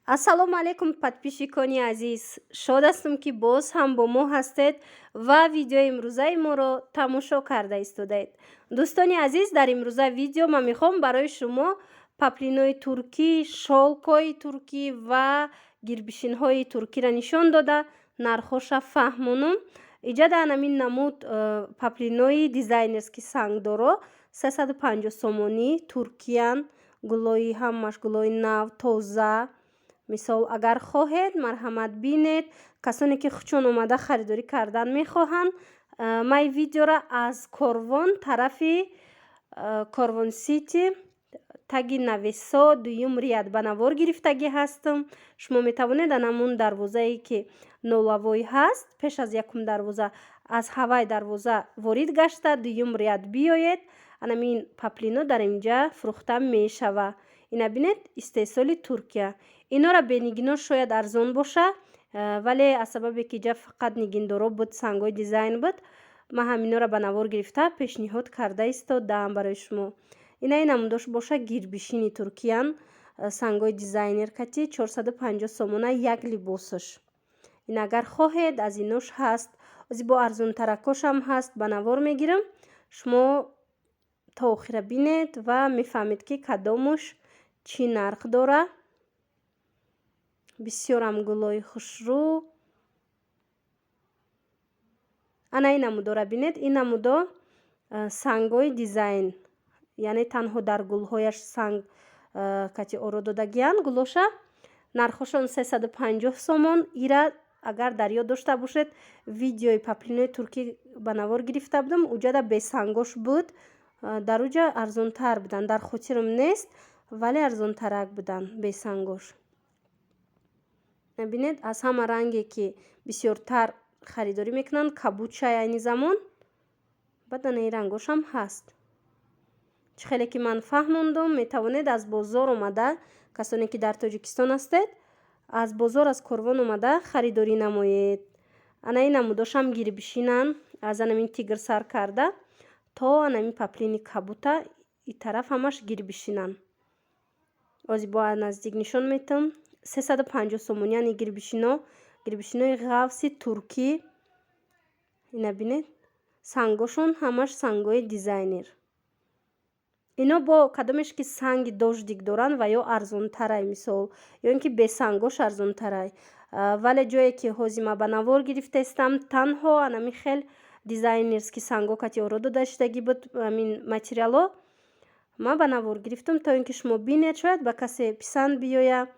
Ассалому алайкум, подписчикони азиз! Шод ҳастам, ки боз ҳам бо мо ҳастед ва видеои имрӯзаи моро тамошо карда истодаед. Дӯстони азиз, дар имрӯза видео ман мехоҳам барои шумо паплинои туркӣ, шёлкои туркӣ ва гирбишинҳои туркиро нишон дода, нархҳоша фаҳмонам. Иҷа дар ҳамин намуд паплинои дизайнерский сангдоро 350 сомонӣ, туркиян, гулои ҳамаш гулои нав, тоза. Мисол, агар хоҳед, марҳамат, бинед. Касоне ки худшон омада харидорӣ кардан мехоҳанд, ман ин видеоро аз Корвон, тарафи Корвон Сити, таги навесо, дуюм ряд ба навор гирифтагӣ ҳастам. Шумо метавонед ан ҳамун дарвозае, ки нолавой ҳаст, пеш аз якум дарвоза, аз ҳавай дарвоза ворид гашта, дуюм ряд биёед. Анамин паплино дар инҷа фурӯхта мешава. Ина бинед, истеҳсоли Туркия. Инора бенигино шояд арзон боша, вале аз сабабе ки иҷа фақат нигиндоро буд, сангҳои дизайн буд, ман ҳаминора ба навор гирифта, пешниҳод карда истодаам барои шумо. Ина ин намудош боша, гирбишини туркиян, сангҳои дизайнер кати, 450 сомона як либосаш. Ин агар хоҳед, аз инош ҳаст, ози бо арзонтаракошам ҳаст, ба навор мегирам. Шумо то охира бинед ва мефаҳмед, ки кадомуш чӣ нарх дора. Бисёрам гулои хушрӯ. Ана ин намудора бинед. Ин намудо сангҳои дизайн, яъне танҳо дар гулҳояш санг кати оро додагиянд гулоша. Нархҳошон 350 сомон. Ира агар дар ёд дошта бошед, видеои паплинои туркӣ ба навор гирифта будам, уҷада бесангош буд, дар уҷа арзонтар буданд. Дар хотирам нест, вале арзонтарак буданд бесангош. Бинед, аз ҳама ранге, ки бисёртар харидорӣ мекунанд, кабудчай айни замон. Баъд ана ин рангошам ҳаст. Чӣ хеле ки ман фаҳмондум, метавонед аз бозор омада, касоне ки дар Тоҷикистон ҳастед, аз бозор, аз Корвон омада харидорӣ намоед. Ана ин намудошам гирбишинанд, аз анамин тигр сар карда то анамин паплини кабута и тараф ҳамаш гирбишинанд. Ози бо наздик нишон метам. 350 сомонӣ ани гирбишино, гирбишинои ғафси туркӣ. Ина бинед, сангошон ҳамаш сангҳои дизайнер. Ино бо кадомеш ки санги дождик доранд ва ё арзонтарай, мисол, ё ин ки бесангош арзонтарай. Вале ҷое ки ҳозир ма ба навор гирифтаистам, танҳо анами хел дизайнерский сангҳо кати оро дода шудагӣ буд ҳамин материало. Ман ба навор гирифтам, то ин ки шумо бинед, шояд ба касе писанд биёяд.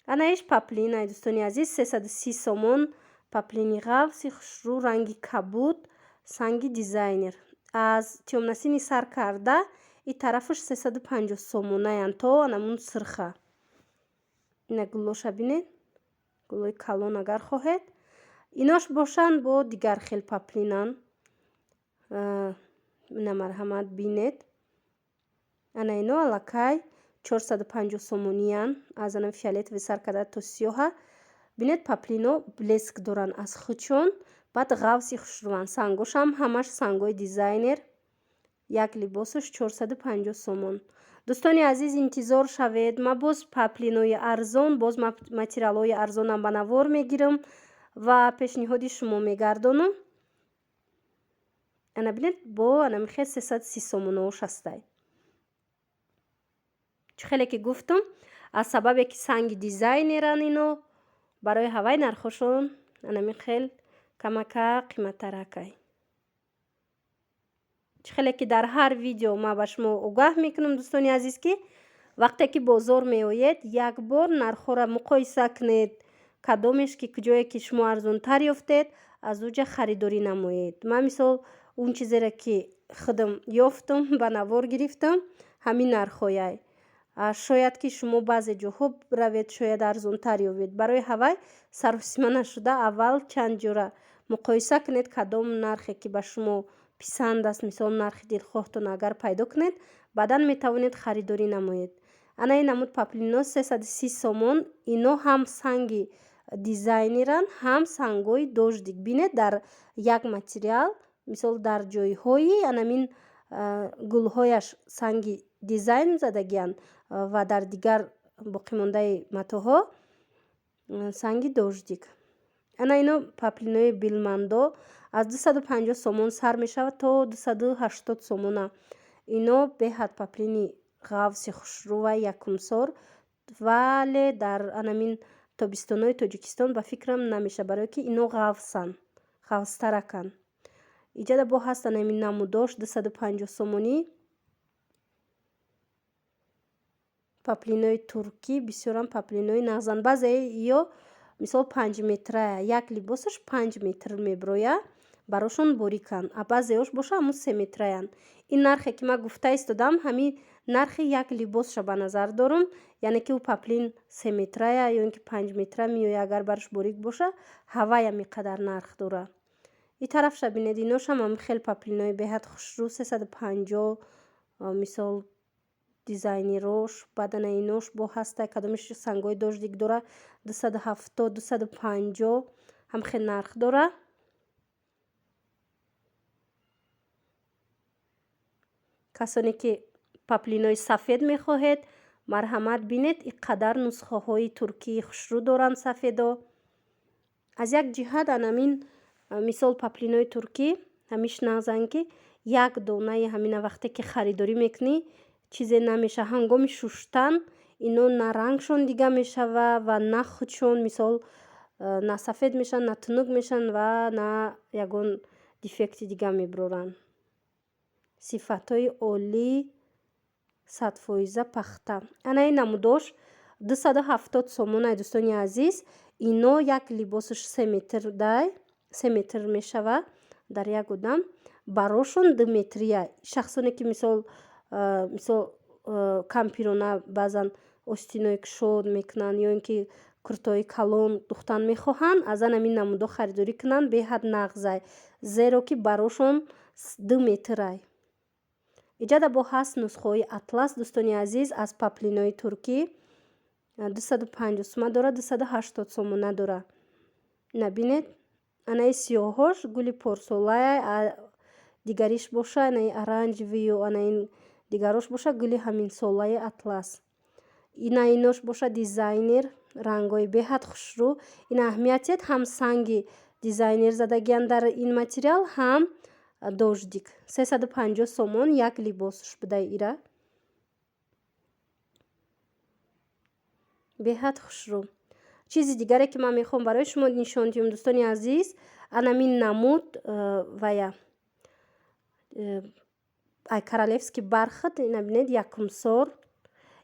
Ана иш паплин ай, дӯстони азиз, 330 сомон. Паплини ғафси хушрӯ, ранги кабуд, санги дизайнер, аз тёмно-синий сар карда и тарафаш 350 сомонаянд то анамун сирха. Ина гулоша бинед, гулои калон агар хоҳед. Инош бошанд, бо дигар хел паплинанд. Ина марҳамат, бинед. Ана ино аллакай 450 сомониянд, аз ана фиолетовый сар карда то сиёҳа. Бинед, паплино блеск доранд аз худшон, баъд ғафси хушрӯянд, сангошам ҳамаш сангҳои дизайнер. Як либосаш 450 сомон. Дӯстони азиз, интизор шавед, ман боз паплинои арзон, боз материалҳои арзонам ба навор мегирам ва пешниҳоди шумо мегардонам. Ана бинед, бо анамихел 330 сомонаош ҳастай. Чӣ хеле ки гуфтам, аз сабабе ки санги дизайнеран ино, барои ҳавай нархҳошон анами хел камака қиматтаракай. Чӣ хеле ки дар ҳар видео ман ба шумо огаҳ мекунам, дӯстони азиз, ки вақте ки бозор меоед, як бор нархҳоро муқоиса кунед. Кадомеш ки куҷое ки шумо арзонтар ёфтед, аз уҷа харидорӣ намоед. Ман, мисол, он чизеро ки худам ёфтам, ба навор гирифтам, ҳамин нархҳояй. Шояд ки шумо баъзе ҷоҳо равед, шояд арзонтар ёбед. Барои ҳавай саросима нашуда, аввал чанд ҷора муқоиса кунед. Кадом нархе ки ба шумо писанд аст, мисол, нархи дилхоҳтон агар пайдо кунед, баъдан метавонед харидорӣ намоед. Ана ин намуд паплино 330 сомон. Ино ҳам санги дизайнеранд, ҳам сангҳои дождик. Бинед, дар як материал, мисол, дар ҷойҳои анамин гулҳояш санги дизайн задагианд ва дар дигар боқимондаи матоъҳо. Санги дождик. Ана ино паплинои Билмандо аз 250 сомон сар мешавад то 280 сомона. Ино беҳад паплини ғафси хушрӯва, якумсор, вале дар анамин тобистонои Тоҷикистон ба фикрам намеша, барое ки ино ғафсан, ғафстараканд. Иҷада бо ҳастан ҳамин намудош 250 сомонӣ. Паплинои туркӣ бисёрам паплинои нағзанд. Баъзеи ё мисол 5 метрая, як либосаш 5 метр меброя, барошон бориканд, а баъзеош боша ҳамун 3 метраянд. Ин нархе ки ман гуфта истодам, ҳамин нархи як либосша ба назар дорум, яъне ки ӯ паплин 3 метрая ё ин ки 5 метра меоя, агар бараш борик боша, ҳаваям ин қадар нарх дора. И тарафша бинед, иношам ҳам хел паплинои беҳад хушрӯ, 350, мисол дизайнерош. Баъд ана инош бо ҳаста, кадомиш сангҳои дождик дора, 270, 250 ҳам хел нарх дора. Касоне ки паплинои сафед мехоҳед, марҳамат, бинед, ин қадар нусхаҳои туркии хушрӯ доранд сафедо. Аз як ҷиҳат анамин мисол паплинои туркӣ ҳамиш нағзанд, ки як донаи ҳамина вақте ки харидорӣ мекунӣ, чизе намеша. Ҳангоми шуштан ино на рангшон дига мешава ва на худшон, мисол, на сафед мешаванд, на тунук мешаванд ва на ягон дефекти дига мебуроранд. Сифатҳои олӣ, 100%-а пахта. Ана ин намудош 270 сомонай, дӯстони азиз. Ино як либосаш 3 метр дай, 3 метр мешава дар як одам, барошон 2 метрия. Шахсоне ки мисол кампирона баъзан остинои кушод мекунанд ё ин ки куртои калон духтан мехоҳанд, аз ан ҳамин намудо харидорӣ кунанд, беҳад нағзай, зеро ки барошон 2 метрай. Иҷада бо ҳаст нусхаҳои атлас, дӯстони азиз, аз паплинои туркӣ 250 сума дора, 280 сомона дора. Набинед, анаи сиёҳош гули порсолая, дигариш боша анаи оранжевыю, анаин дигарош боша гули ҳаминсолаи атлас. Ина инош боша дизайнер, рангҳои беҳад хушрӯ. Ина аҳамият диҳед, ҳам санги дизайнер задагиянд дар ин материал, ҳам дождик. 350 сомон як либосш будай, ира беҳад хушрӯ. Чизи дигаре ки ман мехоҳам барои шумо нишон диҳам, дӯстони азиз, анамин намуд вая ай королевский бархат. Ина бинед, якумсор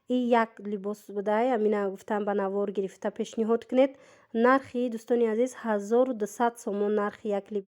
и як либос будай, амина гуфтам ба навор гирифта пешниҳод кунед. Нархи, дӯстони азиз, 1200 сомон нархи як либос.